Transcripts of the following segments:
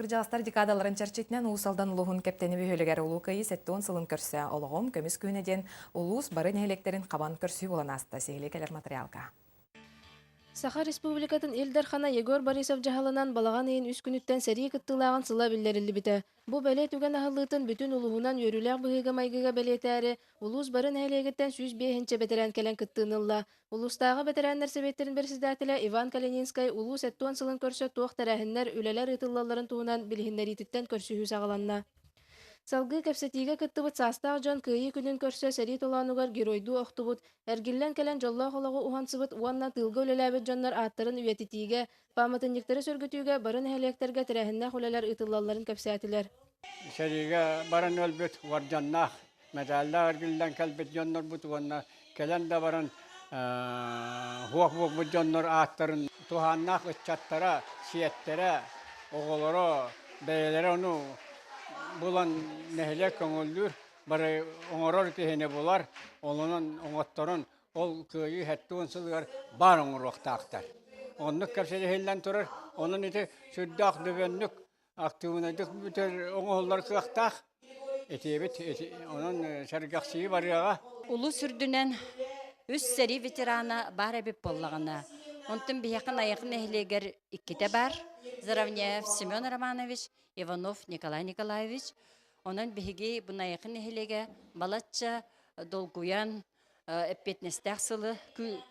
Кырдьаҕастар декадаларын чэрчитинэн Уус Алдан улууһун Кэптэни бөһүөлэгэр Улуу Кыайыы 70 сылын көрсө Олоҕум көмүс күһүнэ диэн улуус бары нэһилиэктэрин хабан көрсүү буолан ааста. Сиһилии кэлэр материалга. Саха Республикатын Ил Дархана Егор Борисов дьаһалынан балаҕан ыйын үс күнүттэн сэрии кыттыылааҕын сыла биллэриллибитэ. Бу бэлиэ түгэн аһыллыытын бүтүн улууһунан үөрүүлээх быһыыга-майгыга бэлиэтээри, улуус бары нэһилиэгиттэн 105 бэтэрээн кэлэн кыттыыны ылла. Улуустааҕы бэтэрээннэр сэбиэттэрин председателэ Иван Калининскай улуус 70 сылын көрсө туох тэрээһиннэр, үлэлэр ыытыллалларын туһунан билиһиннэриититтэн көрсүһүү саҕаланна. Салгыы кэпсэтиигэ кыттыбыт саастаах дьон Кыайыы күнүн көрсө сэрии толоонугар геройдуу охтубут, эргиллэн кэлэн дьоллоох олоҕу уһансыбыт уонна тыылга үлэлээбит дьоннор ааттарын үйэтитиигэ, пааматынньыктары сөргүтүүгэ бары нэһилиэктэргэ тэрээһиннээх үлэлэр ыытыллалларын кэпсээтилэр. Сэриигэ баран өлбүт уордьаннаах, медаллаах эргиллэн кэлбит дьоннорбут уонна кэлэн да баран суох буолбут дьоннор ааттарын туһааннаах ыччаттара, сиэттэрэ, оҕолоро бэйэлэрэ ону булан нэһилиэк көҥүллүүр, бары оҥорор киһини булар, онон оҥотторон ол Кыайыы 70 сылыгар баар оҥоруохтаахтар. Оннук кэпсэтиһиллэн турар, онон ити сүрдээх дөбөннүк актыыбынайдык бүтэр оҥоһуллар кыахтаах. Этиэбит, онон сэргэхсийии барыаҕа. Улуус үрдүнэн үс сэрии ветерана баар эбит буоллаҕына, онтон биһиэхэ Найахы нэһилиэгэр иккитэ баар, Заровняев Семен Романович, Иванов Николай Николаевич. Онон биһиги бу Найахы нэһилиэгэ балачча долгуйан, эппиэтинэстээх сылы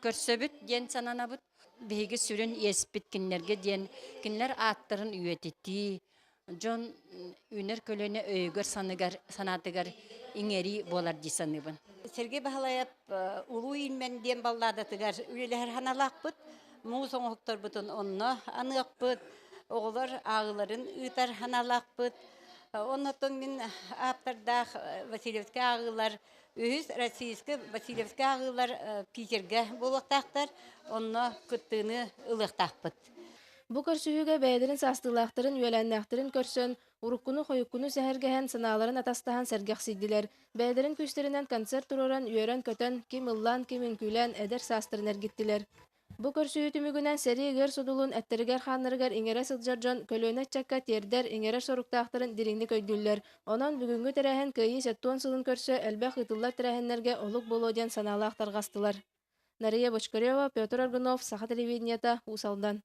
көрсөбүт диэн сананабыт. Биһиги сүрүн иэспит кинилэргэ диэн кинилэр ааттарын үйэтитии, дьон үүнэр көлүөнэ өйүгэр саныгар санаатыгар иҥэрии буолар дии саныыбын. Сергей Баһылайап Улуу Иинмэн диэн балладатыгар үлэлэһэр санаалаахпыт. Муус оҥоһуктарбытын онно аныахпыт. Оҕолор ааҕыыларын ыытар санаалаахпыт. Оннотон мин ааптардаах Васильевскай ааҕыылар Үһүс Российскай Васильевскай ааҕыылар Питергэ буолуохтаахтар, онно кыттыыны ылыахтаахпыт. Бу көрсүһүүгэ бэйэлэрин саастыылаахтарын, үөлээннээхтэрин көрсөн, уруккуну-хойуккуну сэһэргэһэн, санааларын атастаһан сэргэхсийдилэр. Бэйэлэрин күүстэринэн концерт туруоран үөрэн-көтөн, ким ыллаан, ким үҥкүүлээн эдэр саастарын эргиттилэр. Бу көрсүһүү түмүгүнэн сэрии ыар содулун эттэригэр-хааннарыгар иҥэрэ сылдьар дьон көлүөнэ ыччакка тиэрдэр, иҥэрэр соруктаахтарын дириҥник өйдүүллэр. Онон бүгүҥҥү тэрээһин Кыайыы 70 сылын көрсө элбэх ыытыллар тэрээһиннэргэ олук буолуо диэн санаалаах тарҕастылар. Нария Бочкарева, Петр Аргунов, Саха телевидениета, Уус Алдан.